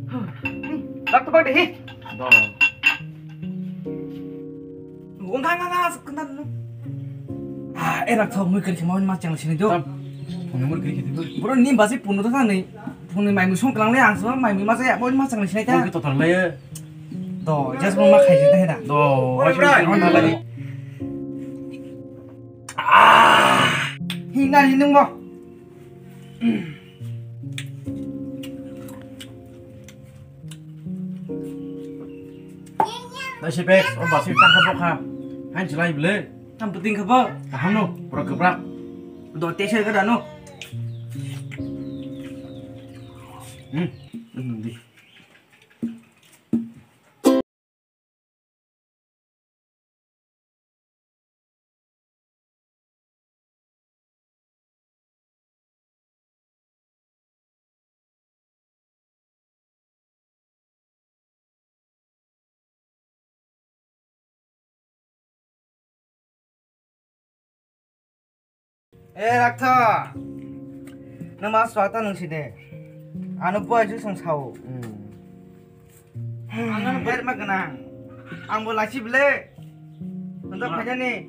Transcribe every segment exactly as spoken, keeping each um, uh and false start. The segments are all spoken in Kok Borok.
Rak to bak de hi. Do. Wngkha nga nga sukna no. Ah, eh, rak to mui kari khama ma chang sini do. Tam. Phone number kari khiti bro. Bro ni basi puno to thani. Phone mai mui song klang le ang so mai mui ma sa ya, ma chang sini ta. Phone to thang le. Do, just mo ma khai sini ta. Do, wai sini ta. Ah, hi na hi nung mo. Nai si bek, o basi tang kha bokha. Hain chilai bele. Tam puting kha bo. Kaham no, pura kebrak. Do te ser ka dano. Hmm, hmm, di. Eh, Raktha. Nang ma swata nung si de. Ano boy ju song sao. Hmm. Ang ano ber ma ganang. Ang bo lachi bele. Nang phaja ni.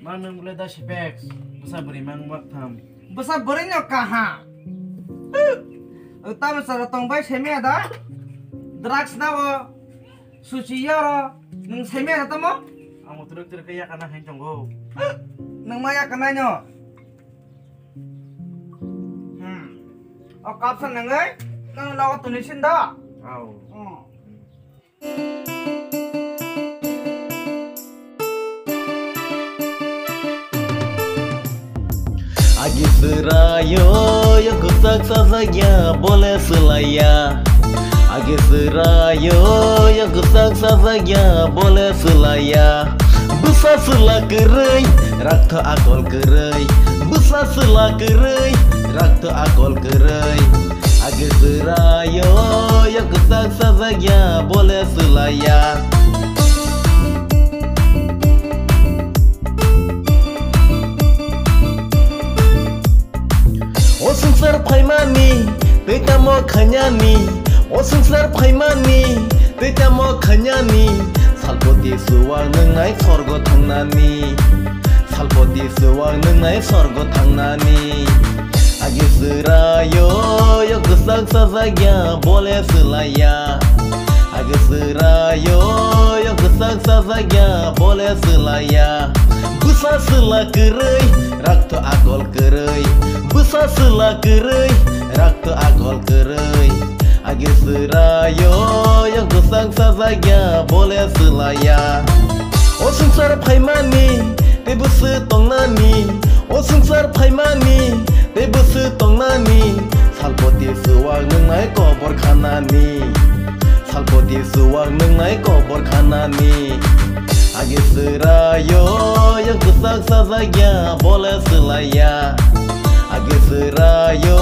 Ma nang bele da sipek. Bwsa bwrwi mang bak tham. Bwsa bwrwi no kaha. Tamo sara tong bai semi ada. Drugs na o. Suchi yoro, nung semi na tamo? Ang muturuk turuk ke yakana hai tongo. Nung ma yakana no? Hmm. O kapsa nung ai, nung lawa tuni sin da? Au. Hmm. Agi swrayo, yo kwchak sajagya, bole swlaiya. Agi swrayo, yo kwchak sajagya, bole swlaiya. Bwsa swla kwrwi, raktho akol kwrwi. Bwsa swla kwrwi, raktho akol kwrwi. Agi swrayo, yo kwchak sajagya, bole swlaiya. O swngchar phaimani, tei tamo khainani. O swngchar phaimani, tei tamo khainani. Salpoti suwak nwngnai sorgo thangnani. Salpoti suwak nwngnai sorgo thangnani. Agi swrayo, yo kwchak sajagya, bole swlaiya. Agi swrayo, yo kwchak sajagya, bole swlaiya. Bwsa swla kwrwi, raktho akol kwrwi. Bwsa swla kwrwi, raktho akol kwrwi. Agi swrayo, yo kwchak sajagya, bole swlaiya. O swngchar phaimani, tei bwswk tongnani. O swngchar phaimani, tei bwswk tongnani. Salpoti suwak nwngnai kobor khanani. Salpoti suwak nwngnai kobor khanani. Agi swrayo, yo kwchak sajagya, bole swlaiya. Agi swrayo,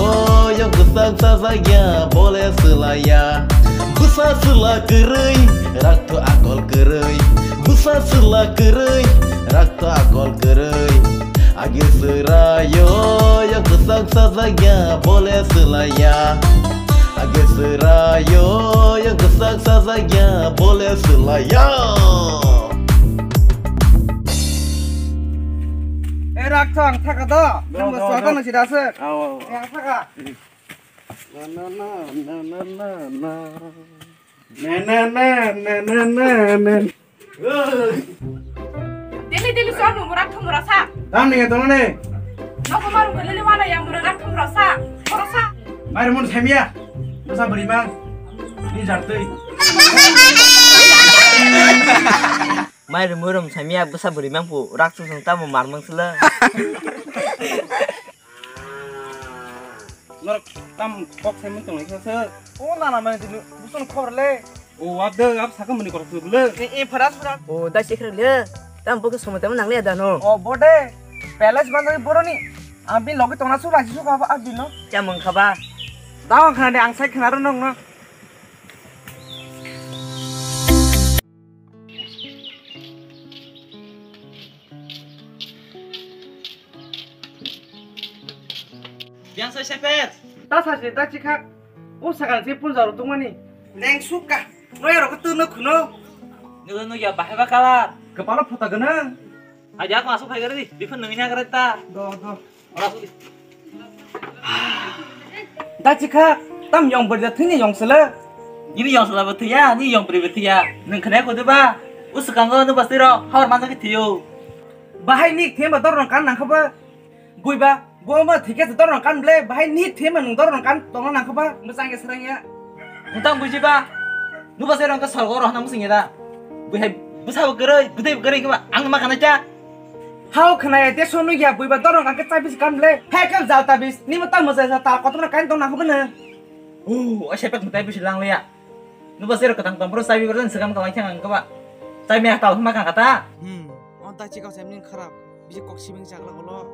yo kwchak sajagya, bole swlaiya. Bwsa swla kwrwi, raktho akol kwrwi. Bwsa swla kwrwi, raktho akol kwrwi. Agi swrayo, yo kwchak sajagya, bole swlaiya. Agi swrayo, yo kwchak sajagya, bole swlaiya. Eh, raktho ang thaka do. Nang bo swata nang sida se. Aw, aw. Eh, ang thaka. Na, na, na, na, na, na, na. Na, na, na, na, na, na, na. Daily, daily so anu murak thum rasa. Tam ni to ne. Nogo maru ko lele wana ya murak thum rasa. Rasa. Mai mun semia. Bwsa bwrwi mang. Ni jartwi. Mai rum rum semia bwsa bwrwi mang pu rak sung sung tamo mar mang sila. Norok tam kok sai mung tong kha sir. O nana mani tini buson khor le. O wab de ab saka mani korok tu bule. E, e, pharas pharas. O dai se khrang le. Tam bo ke somoi tam nang le da no. O bode. Palace ban boroni. Abi logi tongna su lasi su khaba abi no. Cha mung khaba. Tao khana de ang sai khana ro nong no. Yang sai sepet. Ta sa se ta chikha. O sakang se punja rok tongmani. Leng sukka. Noi rok tu no khuno. Nilo no ya bahai ba kalar. Kepala phuta gana. Aja ko asuk phai gari. Bifan nang nya gari ta. Do do. Ora asuk di. Da chikha tam yong berda thini yong sele. Ini yong sele ba thiya, ni yong beri ba thiya. Nang khana ko deba. Usakango no basiro. Hawar manjak thiyo. Bahai ni thema dor rong kan nang khaba. Buiba, bo ma thike se dorong kan ble, bahai ni thema nung dorong kan tongna nang khaba, bwsang ya serang ya. Nung tang buji ba, nuba se rong ka salgo roh na musing ya da. Buihai, bwsa bo gere, budai gere ba, ang ma kana cha. Hao khana ya te sonu ya, buiba dorong kan ke tabis kan ble, hai kan jal tabis, ni ma tang mo sa ta kotor na kan tong nang khaba na. Oh, o sepek mutai bisi lang le ya. Nuba se rong ka tang tong bro sabi bro sekam ka lai thang ang khaba. Tai me ha tal ma kan kata. Hmm, on ta chikau se min kharap. Bisi kok sibing chakla ulo,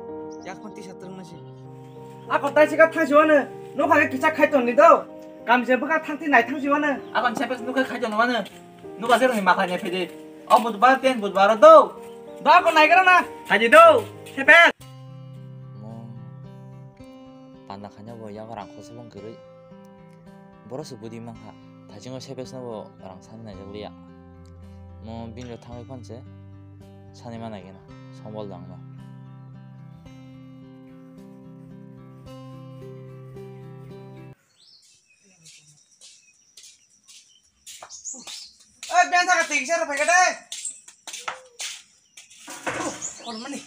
yak phon tisa twrwng nasi. Ako tai sika thangsi wano, nokha khe kisa khai ton ni do. Kamse bwkha thangti nai thangsi wano. Ako sepes nokha khai ton wano. Nokha se roni makhai ne phede. O budbar ten budbar do. Do ako nai gara na. Haji do. Sepes. Mo panda khanya bo yak rang khosubong kwrwi. Borok se budi mankha, thaichingno sepes no bo rang sani naijakliya. Mo bini rok thangwi phone se sani ma naikhe na, sombol dangno. Oi, ben thaka twi kisa rw phaikha de. Kolmani.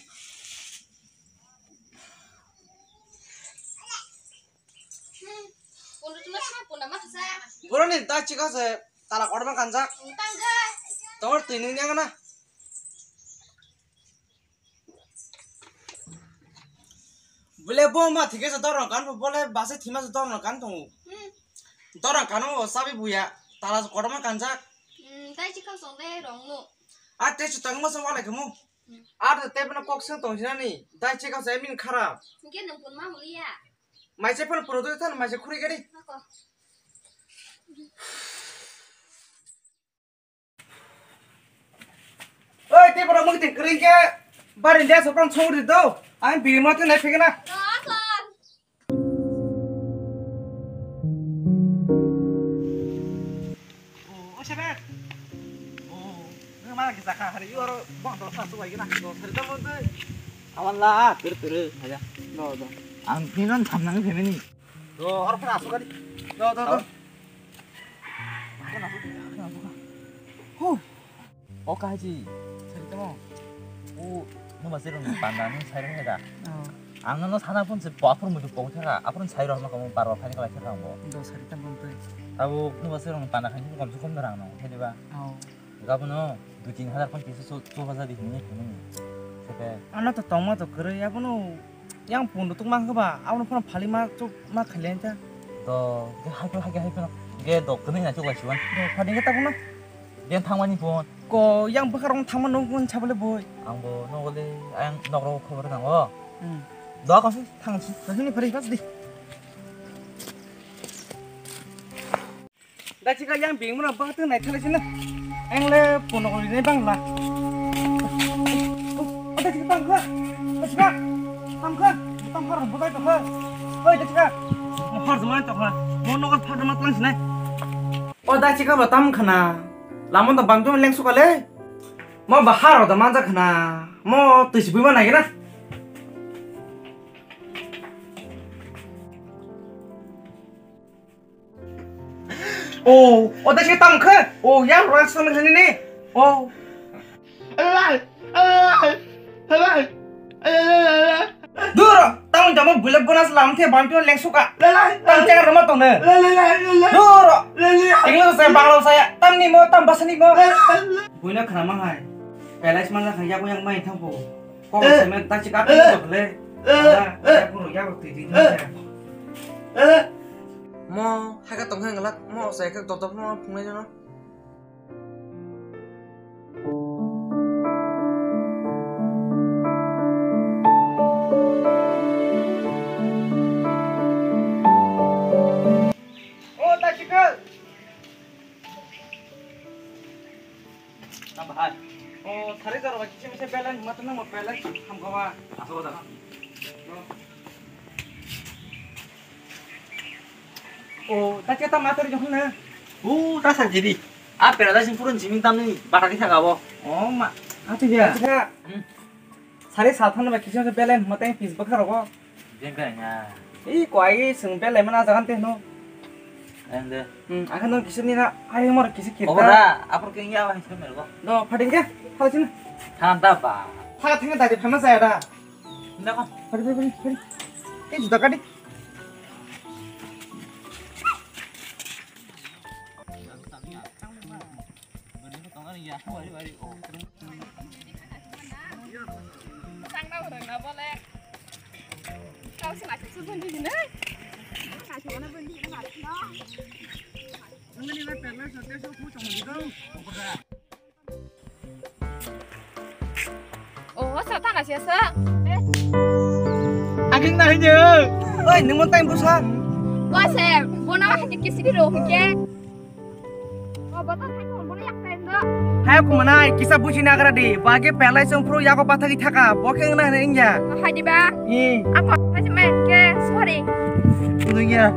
Boroni da chikha se tala kotorma kanjak. Tongor twi nung yang na. Bole bo ma thike se dorong kan bole base thima se dorong kan tongo. Dorong kano o sabi buya tala kotorma kanjak. Dai chikha song de rong no. A te chutang ma se wale kamo. A te te bana kok se tong sinani dai chikha se min kharap. Hingke nung pun ma muliya. Maise phano puro dui than maise khuri gari. Ako. Oi, te pura mukti kring ke. Barin dia sopran chong ri do. Ang biri mo te nai phegena. Ako. O, o sebek. O, nang mana kita kah hari oro bong dol sa suai gena. Dol sari dol dol. Awan la, ter ter aja. Do do. Ang pinon tham nang phemeni. Do, or phana asuk ari. Do do do. Huh. O kaji. Sari tamo. O, no masih rong panda no sai rong da. Oh. Ang no sana pun se po apur mutu pong thaka, apur sai rong no kamu paro khai kalai thaka bo. Do sari tamo tu. Abo no masih rong panda khai kom se kom rang no khai ba. Oh. Gabono dui tin hajar pon kisa chu chu hajar di hini hini. Sebe. Ano to tongma to kwrwi abono yang pun tuk mang ba abono phone phali ma chu ma khale ta. To ge hai hai hai ge dok kini na chu lai chuan. Do phadi ge ta bono. Den thangmani phone. Ko yang bwkha rong thangma nung kun chabale boy. Ang bo nogole ang nogro khobor nango. Hmm. Do ko thang chu. Hini phari pas di. Da chika yang bing muna bang tu nai thale sini. Ang le pono ko ni bang la. Oh, da chika tang kha. Da chika. Tang kha. Tang kha ro budai to kha. Oi da chika. Mo har jumai to kha. Mo no kha phar ma tlang sini. O da chika ba tam khana. Lamon da bang tu leng sukale. Mo ba har da manja khana. Mo tu si bui ma nai na. Oh, o da se tam khe. Oh, yang rang song khe ni. Oh. Duro, tam jamo bulak bonas lam the bang tu leng suka. Tam jaga rama tong ne. Duro. English saya bangla saya. Tam ni mo, tam bahasa ni mo. Buina khana ma hai. Pelai sma la khang ya ko yang mai thang ko. Kok semen ta chika pe ko le. Ala, ya ko ya ko ti ti. Mo hai ka tong hai ngalak mo sai ka dop dop mo phungnai no. O ta chika. Nang bahai. O, sari jora ba kisi misa balance, mata nang mo balance, ham gawa. Aso da. No. O, ta khe ta ma tari jokhon na? U, ta sa jiri. A pera da sing purun jiming tam ni, bata kisa gabo. O ma, a tu ya. Hmm. Sari sa thang ba kisa ke belen, mateng pis bakha rogo. Jeng ka nga. I, ko ai sing belen mana jagan te no. Ende. Hmm, akan no kisa ni na, ai mor kisa kita. Ora, apor ke ya wah sing mel go. Do, phating ke, phating. Than ta ba. Pha thang ta di phama sa ya da. Nda ko. Phating, phating, phating. Eh, juta kadi. Oh, sa tana sia sa. Aging na hinyo. Oi, nimo time busa. Wa se, bona wa hake kisi di ro hake. Oh, bota thai ko bona yak time do. Hai ko manai, kisa buji na gara di. Bage pelai song pro yago bata ki thaka. Bo keng na hene ingya. Hai di ba. Ni. Ako, hai se men ke, sorry. Nungya.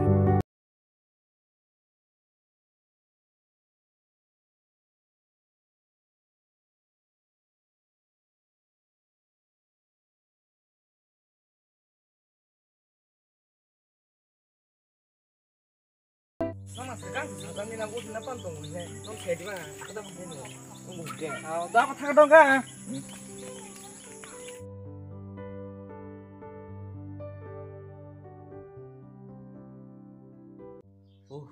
Mama, sekarang sekarang ni nang udah napa tong ni? Nong saya di mana? Aku tak mungkin. Nunggu deh. Ah, udah apa tak dong kak? Uh,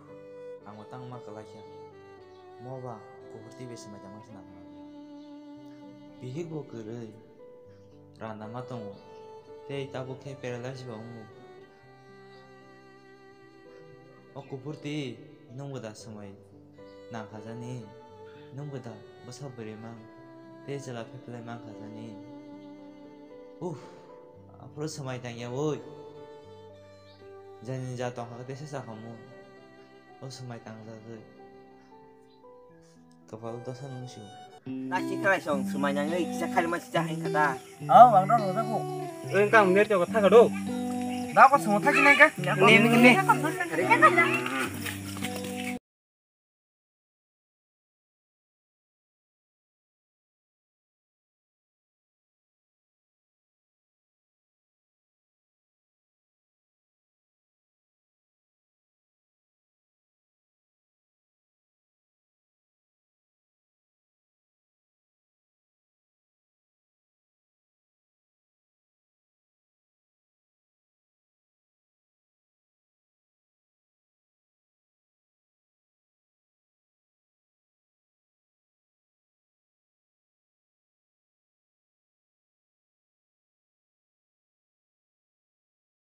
ang bo tangma kwlai kha. Mo ba kuphur twi bai swmai tangma se nang. Bihik bo kwrwi randa ma tongo. Tei tabuk khe paralyze bo wngo. O kuphur twi nwng bo da swmai nang kha jani? Nwng bo da bwsa bwrwi mang tei chwla phephlai mang kha jani? Uh, aphuru swmai tang ya oi. Jani ja tong kha khe teisa cha khamu. O swmai tang jagwi. Kapal dosa nung sio. Nasi khalai song swmai nangwi kisa khalima chicha hai khata. Aw, ang dong rojak ko. Oi, engkang net ko thaka do. Da ko song thaki nai ka? Ne, ne, ne.